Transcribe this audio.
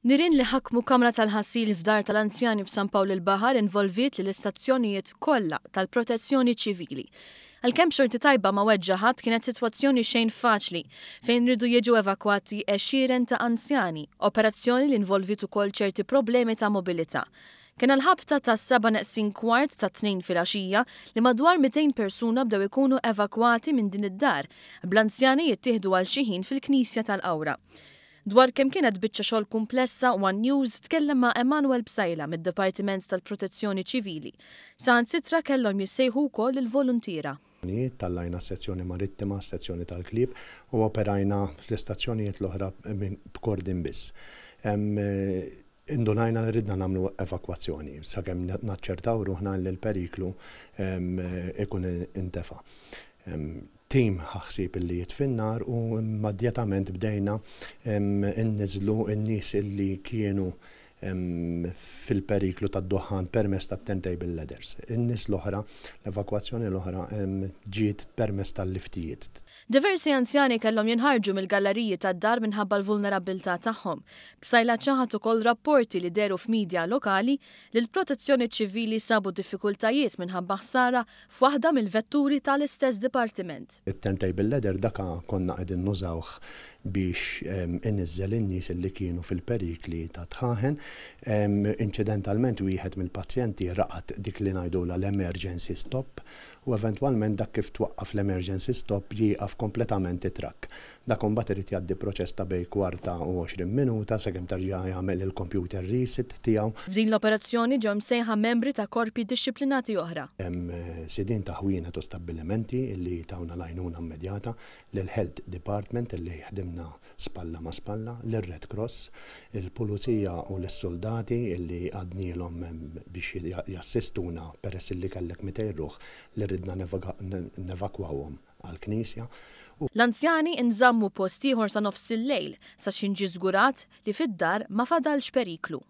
Nirien li ħakmu kamra tal-ħasil f'dar tal-anzjani f'San Pawl il-Baħar involviet lill-istazzjonijiet kollha tal-Protezzjoni Ċivili. Għalkemm b'xorti tajba ma weġġa' ħadd kienet sitwazzjoni xejn faċli fejn riedu jiġu evakwati għexieren ta' anzjani, operazzjoni li involviet ukoll ċerti problemi ta' mobilità. Kien għall-ħabta tas-sebgħa neqsin kwart tat-Tnejn filgħaxija li madwar 200 persuna bdew ikunu evakwati minn din id-dar, bl-anzjani jittieħdu għal xi ħin fil-Knisja tal-Qawra. Dwar kemm kienet biċċa xogħol kumplessa, one News tkellem ma' Emanuel Psaila mid-Dipartiment tal-Protezzjoni Ċivili. Saħansitra kellhom jissejħu wkoll il-voluntiera. Tellajna s-sezzjoni marittima, s-sezzjoni tal-klieb u operajna fl-istazzjonijiet l-oħra b'kordin biss. Indunajna li ridna nagħmlu evakwazzjoni sakemm naċċertaw ruħna li l-periklu ikun intefa'. Tim ħa ħsieb illi jitfi n-nar u immedjatament bdejna nniżżlu n-nies illi kienu fil-periklu tad-duħħan permezz tat-turntable ladders. In-nies l-oħra, l-evakwazzjoni l-oħra ġiet permezz tal-liftijiet. Diversi anzjani kellhom jinħarġu mill-galleriji tad-dar minħabba l-vulnerabbiltà tagħhom. Psaila ċaħad ukoll rapporti li dehru f'media lokali li l-Protezzjoni Ċivili sabu diffikultajiet minħabba ħsara f'waħda mill-vetturi tal-istess dipartiment. It-turntable ladder daka konna qegħdin nużawh biex iniżżel in-nies li kienu fil-perikli ta' dħaħen. Inċidentalment wieħed mill-pazjenti raqad dik li ngħidulha l-emergency stop u eventwalment dak kif twaqqaf l-emergency stop jieqaf kompletament it-trakk. Dak imbagħad irid jgħaddi proċess ta' bejn kwarta u 20 minuta sakemm terġa' jagħmel il-computer reset tiegħu. F'din l-operazzjoni ġew msejħa membri ta' korpi dixxiplinati oħra. Hemm sidien ta' ħwienet u stabbilimenti li tawna l-għajnuna immedjata, lill-Health Department li ħdimna spalla ma' spalla, lir-Red Cross, il-Pulizija u lis-suldati li għadnielhom biex jassistuna peress li kellek 200 ruħ li ridna nevakwawhom għall-knisja u. L-anzjani nżammu post ieħor sa nofsillejl sa x'ħin ġie żgurat li fid-dar ma fadalx periklu.